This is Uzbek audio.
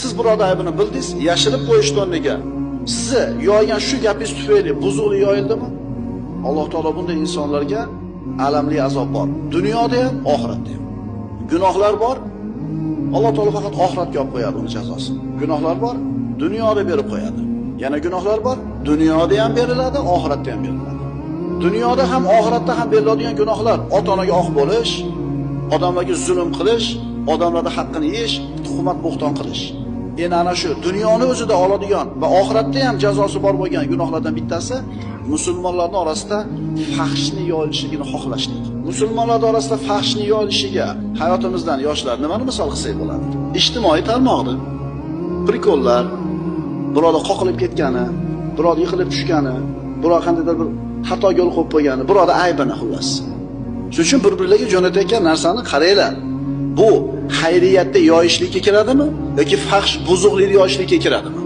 Siz birodar aybini bildingiz, yashirib qo'yishdi o'rniga sizni yoygan shu gapingiz tufayli buzuqlik yoyildimi? Alloh taolo bunday insonlarga alamli azob bor. Dunyoda ham, oxiratda ham. Gunohlar bor. Alloh taolo faqat oxiratga olib qo'yadi uni jazosini. Gunohlar bor, dunyoda berib qo'yadi. Yana gunohlar bor, dunyoda ham beriladi, oxiratda ham beriladi. Dunyoda ham, oxiratda ham beriladigan gunohlar: ota-onaga oq bo'lish, odamlarga zulm qilish, odamlarning haqqini yeyish, tuhmat bo'xton qilish. Endi ana shu dunyoni o'zida oladigan va oxiratda ham jazosi bor bo'lgan gunohlardan bittasi musulmonlarning orasida fahshni yoyilishligini xohlashlik. Musulmonlar orasida fahshni yoyilishiga hayotimizdan yoshlar nimani misol qilsak bo'ladi? Ijtimoiy tarmoqda prikollar, birovda qoqilib ketgani, birovda yiqilib tushgani, birov qandaydir bir xato yo'l qo'yib qo'ygani, birovda aybini xullas. Shuning uchun bir-birlariga jo'natayotgan narsani qaranglar. Bu xayriyatda yoyishlikka kiradimi yoki fahsh buzuqlikni yoyishlikka kiradimi?